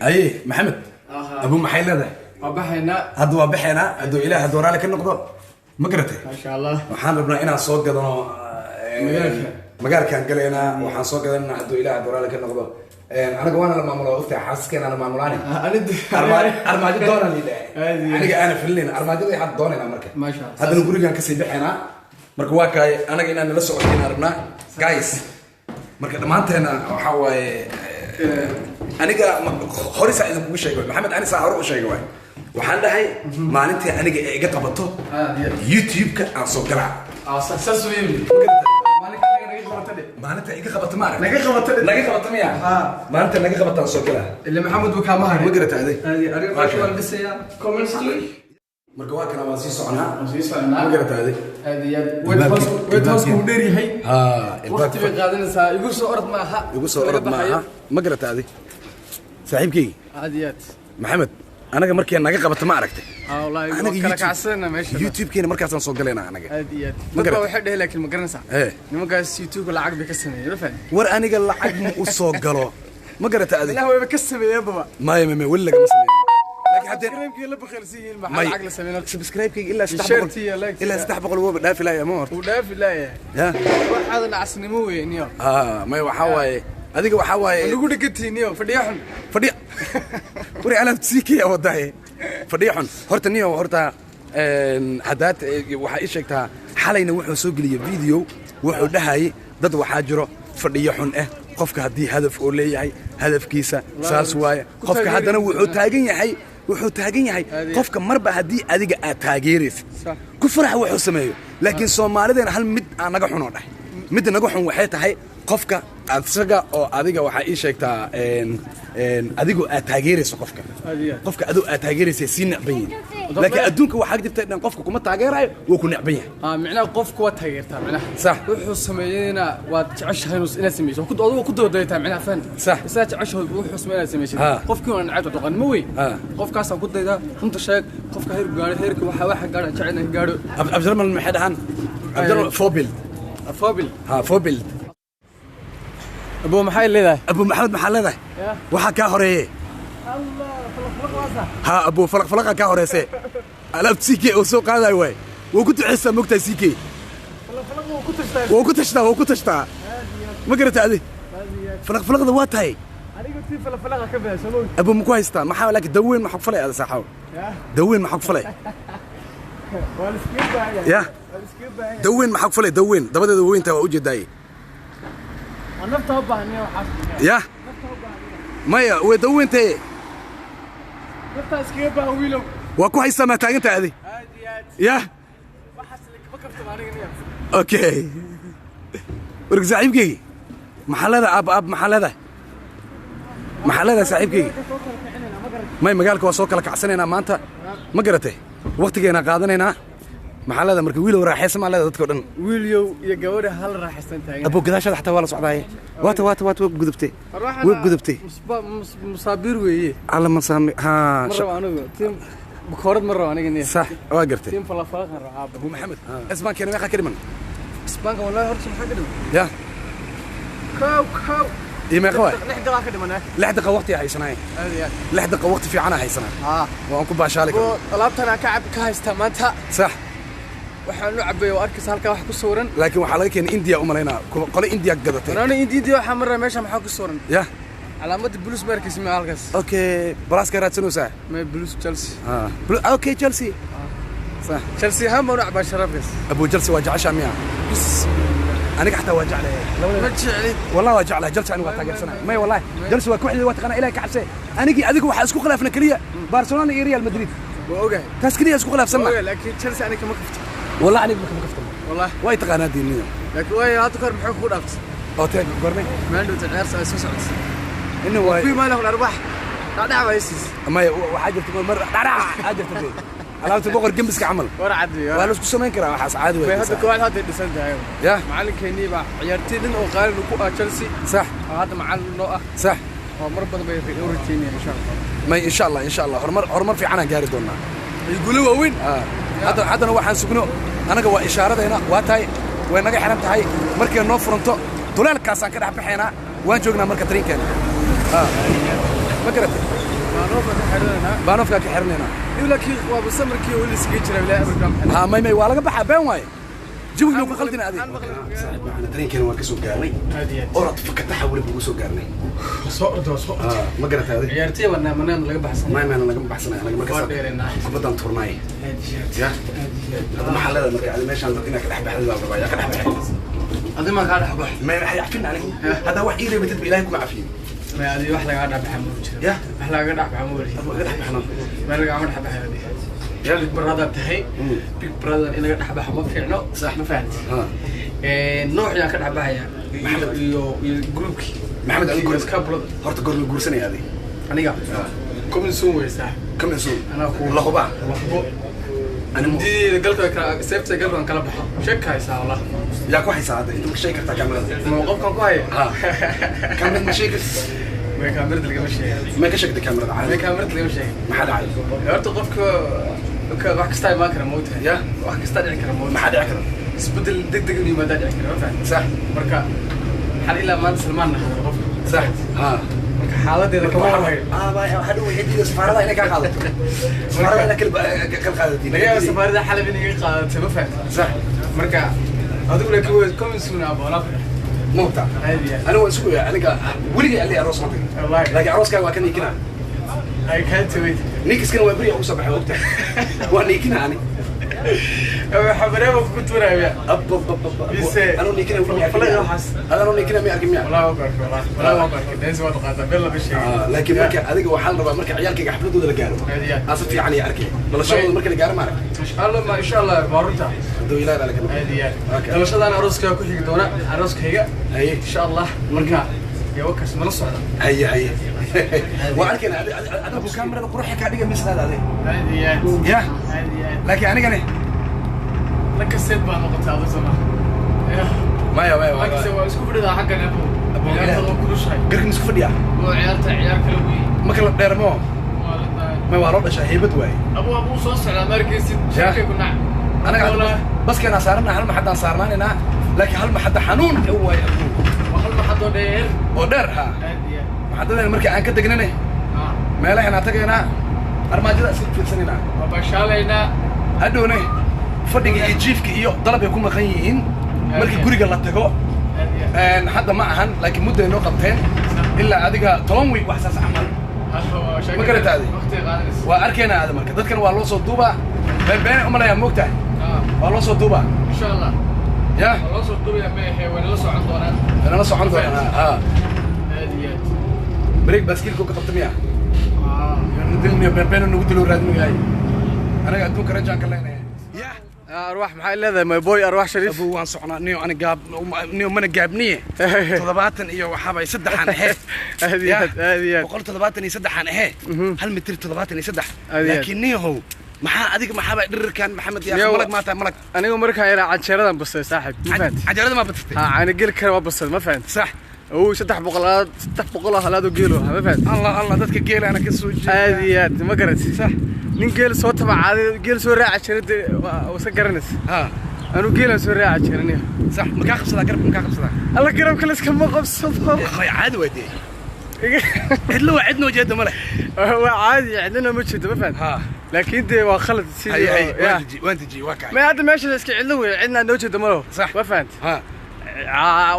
Aye Maxamed, abuu, maxay leedahay? Waa baxaynaa. Hadda waa baxaynaa, hadduu Ilaah hadduu raali ka noqdo. Ma garatay? Maasha Allah. Waxaan rabnaa inaan soo gadano Magaalka. Magaalkaan galaynaa, waxaan soo gadanaa, hadduu Ilaah hadduu raali ka noqdo. Anaga waana la maamula, ogtahay, xaasaskeenana la maamulaani. Armaajo doonaan lidhahay. Aad iyo aniga aana filinayn armaajada, waxaan doonaynaa marka. Maasha Allah. Haddana gurigaan kasii baxaynaa. Marka waa kaay, anaga inaan nala socotiin rabnaa, guys. Marka dhammaanteena waxaa waaye, aniga hore saa idinkugu sheegay waay. Maxamed, ani saa hore u sheegay waay, waxaan dhahay maalintii aniga ee iga qabato Aad iyo aad. YouTube-ka aan soo galaa. Saas weyn. Maalinka anaga naga qabato dhe. Maalinta iga qabato, ma arag. Naga qabato dhe. Naga qabato miya? Ah. Maalinta naga qabataan soo galaa. Ila Maxamed buu kaama haray. Ma garata aday? Aad iyo adiga meesha waa la dhisayaa. Comments. Marka waa kana, waan sii soconaa. Waan sii soconaa. Ma garata aday? Aad iyo aad. White House, White House uu dheer yahay. Ha. Waqti bay qaadanaysaa. Igu soo orod maaha. Igu soo orod maaha. Ma garata aday, saaxiibkeygi? Aad iyo aad. Maxamed, anaga markii naga qabato, ma aragtay? Ah wallahi, Anaga waa kala kacsana meesha. YouTube-keena markaasaan soo galaynaa anaga. Aad iyo aad. Ma Dad baa garatay? waxay dheheen, laakiin ma garanaysaa? Eh. Nimankaas YouTube lacag bay ka sameeyeen, ma fahamtay? War aniga lacag ma u soo galo, ma garata adig? Ilaah wayba ka sameeyeen baba. Maya, maya, weli lagama sameeyo, laakiin haddee Subscribe-kii la bakhaylsan yihiin, maxaa May. lacag la sameeyeen? Subscribe-kayga ilaa Share-tii iyo 300 like-tii. Ilaa 300 waba dhaafi laaya, ma horta? Uu dhaafi laayahay. Ya. Waxaada nacasnimo weeye niyo. Ah, maya, waxaa waaye, adiga waxaa waaye Lagu dhegantihiin niyo, fadhiya xun. Fadhiya wari alaab sii wadaye, fadhiya xun horta niyo. Horta haddaad waxaa ii sheegtaa, xalayna wuxuu soo geliyey video, wuxuu dhahayay dad waxaa jiro fadhiyo xun ah. Qofka haddii hadaf oo leeyahay, hadafkiisa saas waaye. Ku Qofka taageeri. haddana wuxuu taagan yahay, wuxuu taagan yahay. Aad Qofka marba haddii adiga aad taageeraysid, Sax. ku farax wuxuu sameeyo. Laakiin Soomaalideena hal mid aa naga xunoo dhahay, midda naga xun waxay tahay qofka asaga oo adiga waxaa ii sheegtaa een een adigu aad taageerayso qofka. Aad iyo aad. Qofka adigu aad taageeraysa sii necban yihin, laakiin adduunka waxaa jirta dhan qofka kuma taageerayo, wuu ku necban yahay. Ah, micnaha qofku waa taageertaa micnaha. Sax. Wuxuu sameeyeyna waad jeceshahay inaad sameyso. Ku adigu ku doodayataa micnaha, fahamta? Sax. Isaa jeceshahay wuxuu sameeyay inaad sameysid. Ha. Qofkii waa nacayb, dhaqan ma wey. Ha. Qofkaasaan ku daydaa, runta sheeg, qofka heer gaaro, heerka waxa gaaro jecel inay gaaro. Abdirahman, maxay dhahaan Abdirahman? Voorbeeld. Voorbeeld. Ha, voorbeeld. Abu, maxay leedahay? Abu Maxamed, maxaa leedahay? Ya. Waxaa kaa horeeye. Allah, falaq falaq. Ha, abu, falaq falaqa kaa horeyse. Alaab CK oo soo qaadayo waay, wuu ku duceysaa, mogtahay CK? Falaq falaq wuu ku tashtaa. Wuu ku tashtaa, wuu ku tashtaa. Ma garata adi? Falaq falaqda waa tahay. Aniga tii falaq falaqa ka baa soo. Abu, ma ku haystaa? Maxaa laakiin daweyn maxaa ku falay ada, saaxaw? Ya. Daweyn maxaa ku falay? Waa la iskaga baahan yahay. Ya. Waa la iskaga baahan yahay. Daweyn maxaa ku falay? Daweyn dabadeeda weyntaa waa ujeedaaye. Waa nafta u baahan yahay waxaas. Ya, maya, way daweyntaye. Nafta iskaga baahan, wiilow. Waa ku haystaa, maa taagantahay adi? Aad iyo aad. Ya. Waxaas kama kaftamo aniga niyo. Okay, warka saaxiibkeygi, maxaa leedahay? Aab, aab, maxaa leedahay? Maxaa leedahay, saaxiibkeygi? May, magaalka waa soo kala kacsanaynaa maanta, ma garatay? Waqtigeena qaadanaynaa. Maxaa leedahay marka, wiilow, raaxaysa? Maa leedahay dadka o dhan? Wiilyow iyo gabadha hal raaxaysan taagan. Abo, gadaashaada xataa waa la socdaaye. Waata, waata, waata, way gudubtay, way gudubtay. Musaabiir weeye. Alla masaami ha. Ma rabo anigu tiim bakoorad, ma rabo aniga niyo. Sax, waa gartay. Tiim falafalaqan rabo, aabba. Abu Maxamed, isbaankeena meeqa ka dhiman? Isbaanka wallahi horta maxaa ka dhiman? Ya. Kow kow. Iyo meeqa waay? 6 daqiiqo ka dhiman. 6 daqiiqa waqti haysanaaye. Aad iyo aad. 6 daqiiqa waqti fiicanaa haysanaa. Haa. Waan ku baashaali oo karnaa. Alaabtan aan ka cab ka haystaa maanta. Sax. Waxaan u cabay oo arkaysa halkaa wax ku sawiran. Laakiin waxaa laga keenay India, u malaynaa qole India gadatay. Waraana Indiya waxaa maraa meesha maxaa ku sawiran? Ya. Calaamadda Blues ma arkaysa ma halkaas? Okay, balaaska raadsanaysaa. May, Blues, Chelsea. Ah, okay, Chelsea, sax. Chelsea ahaan baan u cabaa sharaabkaas. Abu, Chelsea waa jeceshaa miya? Bis. Aniga xataa waa jeclahay labada. Ma jeclid. والله waa jeclahay Chelsea, aniga waa taageersanahay. May, wallahi Chelsea waa kooxdeeda, waa taqaanaa. Ilahay ka cabsee, anigii adigu waxaa isku khilaafna keliya Barcelona iyo Real Madrid. Waa ogahay. Taas keliya isku Waa khilaafsanna. ogahay, laakiin Chelsea aniga kama kafto. Wallahi aniga kama kaftamo. Wallahi. Way taqaanaa diiniyo. Laakiin waayo, hadda kahor maxay kugu dhaaftay? Oo teeg gormay? Maalin dhowta ciyaarta ay soo socotay. Inna waay. Kuwii maalin hore arbax dhacdhac baa hesiis. Maya, waxaa jirta mar dhacdhac aa jirta dee. Alaabta boqor gembiska camal. War cad wey. Waa la isku samayn karaa, waxaas caadi Bay wey. Hadda kooxda hadda dhisan tahay. Ya. Macallinkeennii baa ciyaartoy dhan oo qaali ku ah Chelsea. Sax. Oo hadda macallin noo ah. Sax. Oo mar badan bay u rajeynayaan, insha Allah. May, insha Allah, insha Allah, horumar, horumar fiicanaan gaari doonaa. Iyo guulo waaweyn. Ah, hadda haddana waxaan sugno anaga waa ishaaradeena, waa tahay, way naga xiran tahay. Markay noo furanto, duleelkaasaan ka dhex baxaynaa, waan joognaa. Marka tariinkeena. Ah, ma garatay? Baanoofa ka xidhanaynaa. Baanofkaa ka xirinaynaa. Laakiin waaba samarkii oo liskaga jira ilaa amarka maxay. Ha, may may, waa laga baxaa, been waaye, jawiga ku khaldina adig. Aan maqlin. Saaxiib, macana tareenkeena waan ka soo gaarnay. Aad iyo aad. Orod fakataxa weliba ugu soo gaarnay. Soo ordo, soo ordo. Ma garatay adig? Ciyaartay baa manaan laga baxsan. May mayna lagama baxsanay anaga markaas. Waa dheereynaa. Kubadaan turnaay. Aad iyo aad. Ya. Aad iyo aad. Hadda maxaa leedahay marka adi meeshaan inaad ka dhex baxdid baa la rabaa, yaa ka dhex baxay? Adi ma kaa dhex bax. May maxay cafin aniga haddaa wax ii reebatid ba Ilaahay kuma cafiyo. May, adi wax lagaa dhex baxa ma jiro. Ya. Wax lagaga dhex baxa ma weli. Adma iga dhex baxno. Meel lagama dhex baxay adi. Ya. Big brother tahay. Big brother in laga dhex baxo ma fiicno. Sax. Ma fahanti? Ha. Nooc yaan ka dhex baxaya. Maxamed. Iyo groupkii. Maxamed, adigu Iyo iska brother. Horta goor la guursanaya adi? Aniga. Coming soon wey saaxib. Coming soon. Anaa ku la hubaa. La hubo. Ani Diida galka kala seefta galka kala baxo. Shek haysaa wallah. Yaa ku haysaa hadda? Inta ma sheegi kartaa kaamirada? Ma qofkan ku haya? Ha, kaamirada ma sheegi kartaa? May, kaamirada lagama sheegay. Ma ka sheegtay kaamirada May, caadi? Kaamirada lagama sheegay. Maxaa dhacay? Horta qofka wax kasta imaan kara moogtahay. Ya. Wax kasta dhici kara moogtahay. Maxaa dhici kara? Isbedel degdeg inuu yimaadaa dhici kara, ma fahanti? Sax. Marka xal ilaa maanta Salmaan nahadar qofka. Sax, ha. Marka xaaladeeda kama warhayo. Waxaa dhow waxay diiday safaarada inay kaa qaadato, safaarada inay kala qaadatiin. Laga yaabo safaarada xalab inay iga qaadatay, ma fahanti? Sax. Marka adigu laakiin way coming soon abo walaal. Ma hubtaa? Caadi ah. Aniga waan sugaya, aniga weligay ali aroos ma tagin. Wallahi. Laakiin arooskaaga waa ka niikina. I can't wait. Niikiskana waa beriya ugu soo baxay, ogta waa niikina ani. Xabareeba ku tuuraya. Ab ab ab ab. Mise- Anuu niikina weli ma arkin. Falaga waxaas. Adanuu niikina ma arkin miya? Wallahi waa ku arkay, wallahi. Wallahi waa ku arkay. Dance waad qaadaa, been lama sheegin. Laakiin marka adiga waxaa la rabaa marka ciyaalkayga xafladooda la gaaro. Caadi ah. Aan si fiican iyo arkay dhalashadooda marka la gaaro, ma arag. Insha Allah, ma insha Allah waa runta. Hadduu Ilaahay baa laga Caadi ah. Okay. Dhalashadaan arooskayga ku xigi doona, arooskayga. Haye. Insha Allah. Marka yawa kas mala socda. Haye haye, waa arkayna adiga kaamirada quruxa kaa dhiga mislaada adiga. Caadi ah. Ya. Caadi ah. Laakiin anigane La kaseed baa noqotay adigu sama. Maya maya. La kaseed waa isku fadhidaa xaggan abo. Abo, Ciyaarta waa kulushahay. Garkan isku fadhiya. Waa ciyaarta ciyaar kale wey. Ma kala dheermo. Waa la tahay. May, waa loo dhashaa, heybad waaye. Abu abu soo socdaa markaysid. Ya. Sheekay ku nac. Anaga hadda baskeenaa saarana, hal maxaddaan saarnaanaynaa, laakiin hal maxadda xanuun waaye abuu. Waa hal maxadoo dheer. Oo dheer, ha. Caadi ah. Maxadadeen marka aan ka degnane meelahan aan tagaynaa, armaajada iska fiirsanaynaa. Waa bashaalaynaa. Hadhowne fadhiga iyo jiifka iyo dalabay ku maqan yihiin markii guriga la tago. Caadi ah. Hadda ma ahan, laakiin mudday noo qabteen ilaa adiga 10 week wax saas camal. Ma garataade? Waqti qaadanaysa. Waa arkaynaa aada marka dadkan waa loo soo duubaa, beenbeene umalayaa moogtahay. Waa loo soo duubaa. Insha Allah. Ya. Waa loo soo duubaya ma ahe, way nala socon doonaan. Nala socon doonaa, ha. Aad iyo aad. Break baaskiilka ka qabta miya? Dilniyo beenbeene nagu dilo raadinu yahay, anaga adduunka rajaan ka leenahay ya. Arwaax maxay leedahay, my boy Arwaax Shariif? Abu, waan socnaa niyo, ani gaab niyo mana gaabniye, 73 iyo waxaabay saddexaan ahe. Aad iyo aad, aad iyo aad. 173-aan ahe, 1 mitir 73. Aad iyo aad. Laakiin niyahow, maxaa adiga maxaaba dhirirkan Maxamed yaa? Niyow- Malag maataa malag. Anigu markaan yaraa canjeeradan basay saaxiib, ma fahanti? Cajalada maa badsatay? Ha, caana geli kara waa basay, ma fahanti? Sax. Ow, 300 300 halaad oo geelo, ma fahanti? Allah Allah, dadka geelaana ka soo jeeda. Aad iyo aad, ma garatay? Sax. Nin geel soo tabacaaday, geel soo raaci jiray dee, waa iska garanaysa. Ha. Anu geelaan soo raaci jiray aniga. Sax, makaa qabsadaa garabka, makaa qabsadaa? Alla, garabka layskama qabsado. May, caadi waa dee, cidlo waa cidnoo jeeda ma leh. Waa caadi, cidlana ma jirto, ma fahanti? Ha. Laakiin dee waa khalad sidii haye haye. ya. Waan deji, waan deji, waa kacay. Ma hadda meesha iska cidlo wey, cidna noo jeedo ma laho. Sax. Ma fahanti? Ha.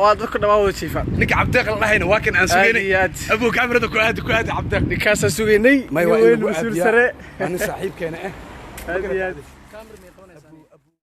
Waa dadku dhammaan wada jiifaan. Ninka Cabdeeq la dhahayna waa kan aan sugaynay. Aad iyo aad. Abuu, kaamirada ku aadi, ku aadi Cabdeeq. Ninkaasaan sugaynay. May, nin waa in weyn, lagu mas-uul aadiyaa. sare. Waa nin saaxiibkeena ah. Aad iyo aad.